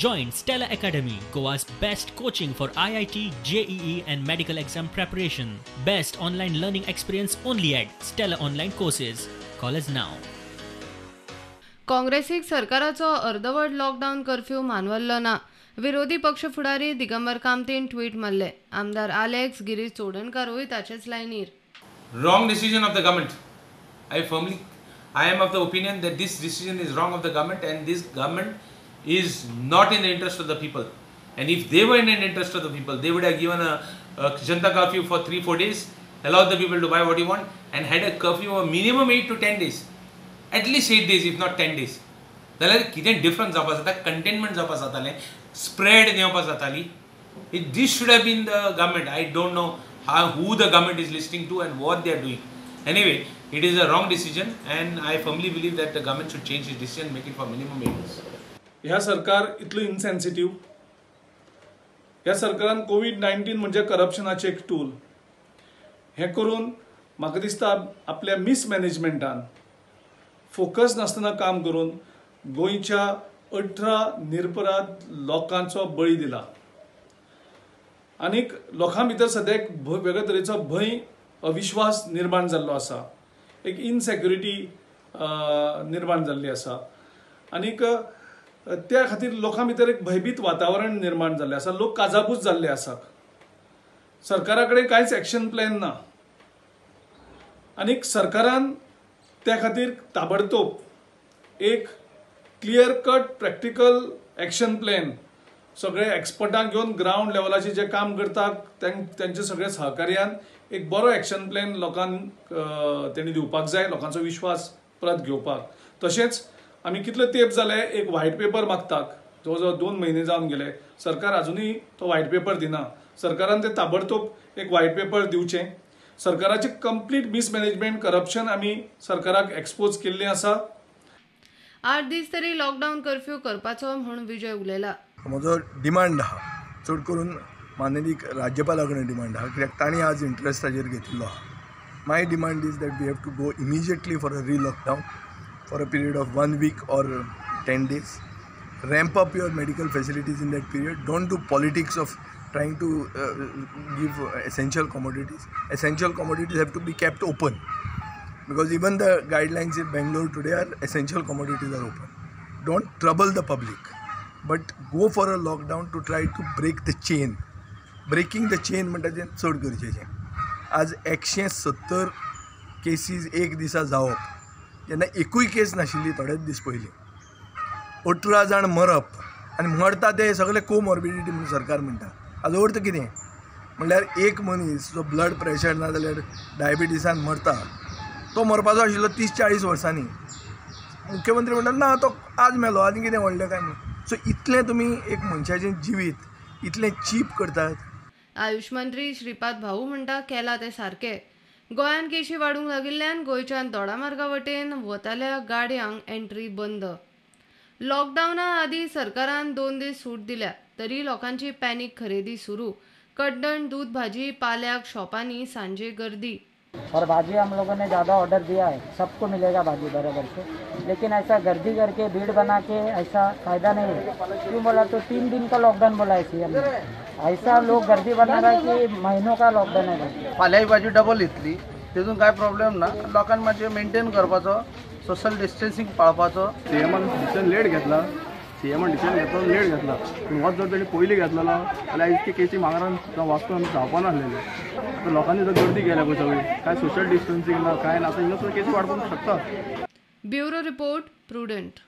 Join Stella Academy, Goa's best coaching for IIT, JEE and medical exam preparation. Best online learning experience only at Stella Online Courses. Call us now. काँग्रेसीक सरकाराचो अर्दवट lockdown curfew मानवल्लो ना. विरोधी पक्ष फुडारी Digambar कामतीन tweet मारले. आमदार Alex Girish चोडणकारूय ताचेच लायनीर. Wrong decision of the government. I am of the opinion that this decision is wrong of the government and this government is not in the interest of the people. And if they were in the interest of the people, they would have given a Janta curfew for 3-4 days, allowed the people to buy what you want, and had a curfew of minimum 8 to 10 days. At least 8 days, if not 10 days. जाल्यार कितें difference जावपा जाता, containment जावपा जातालें, spread देंवपा जाताली. This should have been the government. I don't know who the government is listening to and what they are doing. Anyway, it is a wrong decision and I firmly believe that the government should change its decision, make it for minimum 8 days. ह्या सरकार इतलो इनसेन्सिटीव, ह्या सरकारान कोवीड-19 म्हणजे करप्शनाचें एक tool हें करून म्हाका दिसता आपल्या मिसमॅनेजमेंटान फोकस नासतना काम करून गोंयच्या 18 निरपराध लोकांचो बळी दिला आनीक लोकां भितर सद्या एक वेगळे तरेचो भंय, अविश्वास निर्माण जाल्लो आसा, एक इनसेक्युरिटी निर्माण जाल्ली आसा आनीक त्या खातीर लोकां भितर एक भयभीत वातावरण निर्माण जाल्लें आसा. लोक काजाबूज जाल्ले आसात. सरकारा कडेन कांयच एक्शन प्लॅन ना आनीक सरकारान त्या खातीर ताबडतोब एक clear cut practical action plan सगळे एक्सपर्टांक घेवन ग्रावंड लेवलाचेर जे काम करतात तांचे सगळे सहकार्यान एक बरो एक्शन प्लॅन लोकांक तेणी दिवपाक जाय, लोकांचो विश्वास परत घेवपाक. तशेंच आमी कितले तेंप जाले एक व्हायट पेपर मागतात, जवळ जवळ 2 म्हयने जावन गेले, सरकार अजुनूय तो व्हायट पेपर दिना. सरकारान ते ताबडतोब एक व्हायट पेपर दिवचें. सरकाराचें कंप्लीट मिसमॅनेजमेंट, करप्शन आमी सरकाराक एक्सपोज केल्लें आसा. 8 दीस तरी लॉकडावन कर्फ्यू करपाचो म्हूण विजय उलयला. म्हजो डिमांड आहा, चड करून माननीय राज्यपाला कडेन डिमांड आहा, कित्याक तांणी आज इंट्रस्ट ताजेर घेतिल्लो आहा. My demand is that we have to go immediately for a re-lockdown for a period of 1 week or 10 days. Ramp up your medical facilities in that period. Don't do politics of trying to give essential commodities. Essential commodities have to be kept open because even the guidelines in Bangalore today are essential commodities are open. Don't trouble the public, but go for a lockdown to try to break the chain. Breaking the chain म्हणटा तें चड गरजेचें. आज 170 केसीज एक दिसा जावप, जेन्ना एकूय केस नाशिल्ली थोडेच दीस पयलीं, 18 जाण मरप आनी मरता ते सगळे कोमॉर्बिडिटी म्हणून सरकार म्हणटा. हाजो अर्थ कितें म्हणल्यार एक मनीस जो ब्लड प्रेशर ना जाल्यार डायबिटीसान मरता तो मरपाचो आशिल्लो 30-40 वर्सांनी. मुख्यमंत्री म्हणटा ना तो आज मेलो, आनी कितें व्हडलें काय न्ही. सो इतलें तुमी एक मनशाचें जिवीत इतलें चीप करतात. आयुष मंत्री श्रीपाद भाऊ म्हणटा केला ते सारके. गोंयांत केशी वाडूंक लागिल्ल्यान गोंयच्यान दोडामार्गा वटेन वताल्या गाडयांक एंट्री बंद. लॉकडावना आदीं सरकारान 2 दीस सूट दिल्या तरी लोकांची पॅनिक खरेदी सुरू. कड्डण, दूध, भाजी, पाल्याक शॉपांनी सांजे गर्दी. और भाजी हम लोगों ने ज़्यादा ऑर्डर दिया है, सबको मिलेगा भाजी बराबर से, लेकिन ऐसा गर्दी करके भीड़ बना के ऐसा फायदा नहीं है. क्यों बोला तो 3 दिन का लॉकडाउन बोला है सीएम ने, ऐसा लोग गर्दी बना रहा है कि महीनों का लॉकडाउन है. फाल्यां भाजी डबल येतली, तेतून काय प्रॉब्लेम ना. लोकांक मातशें मेंटेन करपाचो, सोशल डिस्टन्सिंग पाळपाचो. सीएमान डिसिजन लेट घेतला, सीएमान डिसिजन घेतलो लेट घेतला, पूण हो जर तेणी पयलीं घेतलेलो जाल्यार इतकी केसी मांगरान वास्तवान जावपा नासलेले. आतां लोकांनी जर गर्दी केल्या पळय सगळी, काय सोशल डिस्टन्सिंग ना काय ना, आतां हिंगा सुद्दां केसी वाडपाक शकता. Bureau report, Prudent.